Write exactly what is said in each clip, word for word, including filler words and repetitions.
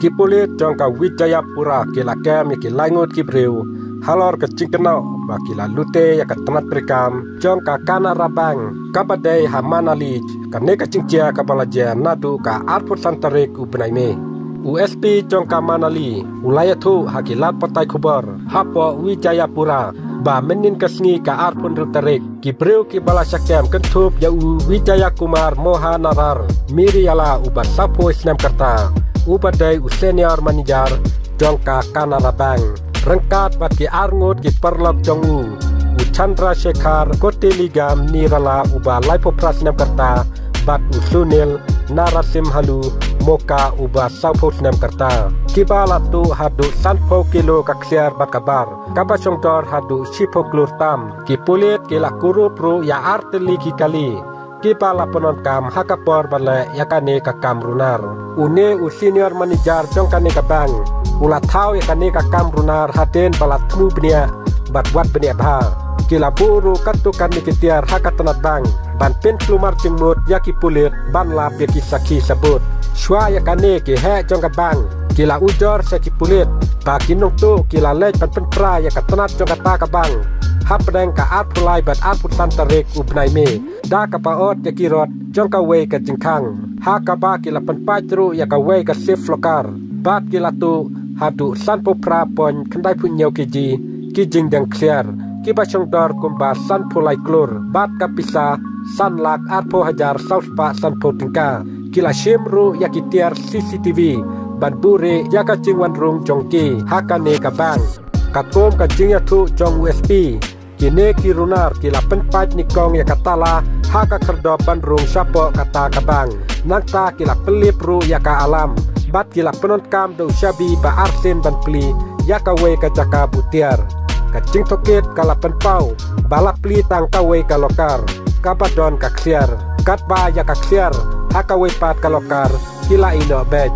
Ki pulit jong ka Vijayapura ki la kem ïa ki laingut ki briew halor ka jingkynnoh ba ki la lute ïa ka tnat treikam jong ka Canara Bank kaba dei ha Manali. Kane ka jingjia kaba la jia naduh ka arphew san tarik u bnai Mei. U S P jong ka Manali u la ïathuh ha ki lad pathai khubor hapoh Vijayapura ba mynhynnin ka sngi ka arphew hynriew tarik, ki briew kiba la shah kem kynthup ïa u Vijaya Kumar Mohanarar Miriala uba sawphew snem ka rta, uba dei u senior manager jong ka Canara Bank, ryngkat bad ki arngut ki paralok jong u, u Chandrasekhar Kotiligam Nirala uba laiphew phra snem ka rta, bad u Sunil Narasimhalu Moka uba sawphew snem ka rta. Kiba la tuh haduh sanphew kilo ka ksiar bad ka bar, kaba shongdor haduh shiphew klur tam. Ki pulit ki la kurup ruh ïa artylli ki kali kiba la pyndonkam ha ka por ba leh ïa kane ka kam runar. Une u senior manager jong kane ka bank u la thaw ïa kane ka kam runar hadien ba la thmu bniah bad wad bniah bha. Ki la buh ruh katto katne ki tiar ha ka tnat bank ban pynshlur jingmut ïa ki pulit ban lap ïa ki sakhi sabut. Shuwa ïa kane ki heh jong ka bank ki la ujor sha ki pulit ba ki nongtuh ki la leit ban pynpra ïa ka tnat jong kata ka bank hapdeng ka arphew lai bad arphew san tarik u bnai Mei da kaba ot ïa ki rot jong kawei ka jingkhang, ha kaba ki la pynpait ruh ïa kawei ka safe locker bad ki la tuh haduh sanphew phra point khyndai phew hynñiew kg ki jingdeng ksiar kiba shongdor kumba sanphew lai klur bad ka pisa san lak arphew hajar saw spah sanphew tyngka. Ki la shim ruh ïa ki tiar C C T V ban buhrieh ïa ka jingwan rung jong ki ha kane ka bank. Katkum ka jingïathuh jong u S P, kine ki runar ki la pynpait nyngkong ïa ka tala ha ka khyrdop ban rung shapoh kata ka bank. Nangta ki la pynlip ruh ïa ka alarm bad ki la pyndonkam da u shabi ba arsien ban plie ïa kawei ka jaka buh tiar. Ka jingtohkit ka la pynpaw ba la plie tang kawei ka locker kaba don ka ksiar, katba ïa ka ksiar ha kawei pat ka locker ki la ïehnoh beit.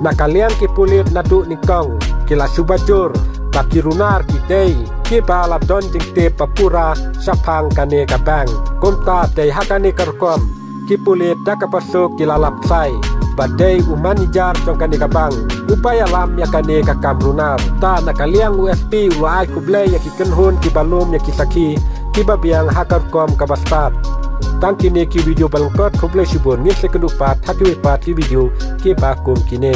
Na ka liang ki pulit naduh nyngkong ki la suba jur ba ki runar ki dei kiba la don jingtip ba pura shaphang kane ka bank. Kumta dei ha kane ka rukom ki pulit da kaba suk ki la lap shai ba dei u manager jong kane ka bank uba ïalam ïa kane ka kam runar. Ta na ka liang u S P u la ai khublei ïa ki kynhun kiba lum ïa ki sakhi kiba biang ha ka rukom kaba stad. Tang kine ki video ba lyngkot, khublei shibun. Ngin sa ïakynduh pat ha kiwei pat ki video kiba kum kine.